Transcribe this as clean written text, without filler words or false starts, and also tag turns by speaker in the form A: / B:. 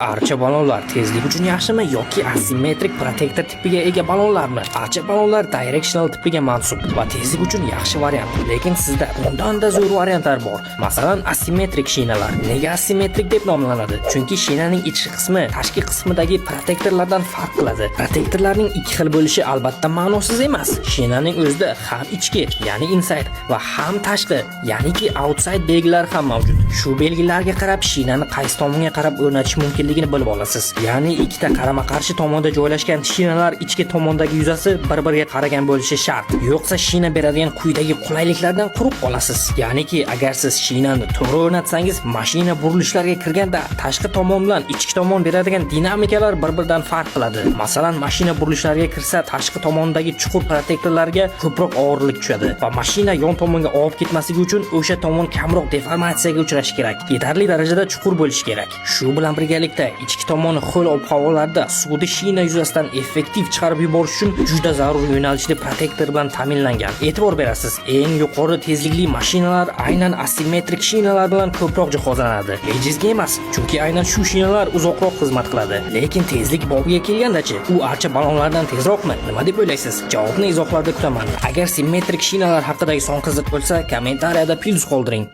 A: Archa balonlar tezlik uchun yaxshimi yoki asimmetrik protektor tipiga ega balonlarmi? Archa balonlar directional tipiga mansub va tezlik uchun yaxshi variant. Lekin sizda undan-da zo'r variantlar bor. Masalan, asimmetrik shinalar. Nega asimmetrik deb nomlanadi? Chunki shinaning ichki qismi tashqi qismidagi protektorlardan farq qiladi. Protektorlarning ikki xil bo'lishi albatta ma'nosiz emas. Shinaning o'zida ham ichki, ya'ni inside, va ham tashqi, ya'niki outside belgilari ham mavjud. Shu belgilarga qarab shinani qaysi tomonga qarab o'rnatish mumkinligini bilib olasiz. Ya'ni ikkita qarama-qarshi tomonda joylashgan shinalar ichki tomondagi yuzasi bir-biriga qaragan bo'lishi shart. Yo'qsa shina beradigan quyidagi qulayliklardan quruq qolasiz. Ya'niki agar siz shinani to'g'ri o'rnatsangiz, mashina burilishlarga kirganda tashqi tomon bilan ichki tomon beradigan dinamikalar bir-biridan farq qiladi. Masalan, mashina burilishlarga kirsa, tashqi tomondagi chuqur protektorlarga ko'proq og'irlik tushadi va mashina yon tomonga olib ketmasligi uchun o'sha tomon kamroq deformatsiyaga uchrashi kerak. Yetarli darajada chuqur bo'lishi kerak. Shu bilan birgalikda ichki tomoni ho'l ob-havolarda suvni shina yuzasidan effektiv chiqarib yuborish uchun juda zarur yo'nalishli protektor bilan ta'minlangan. E'tibor berasiz, eng yuqori tezlikli mashinalar aynan asimmetrik shinalar bilan ko'proq jihozlanadi. Bejizga emas, chunki aynan shu shinalar uzoqroq xizmat qiladi. Lekin tezlik bobiga kelgandachi, u archa balonlardan tezroqmi? Nima deb o'ylaysiz? Javobni izohlarda kutaman. Agar simmetrik shinalar haqidagi son qiziq bo'lsa, kommentariyada plyus qoldiring.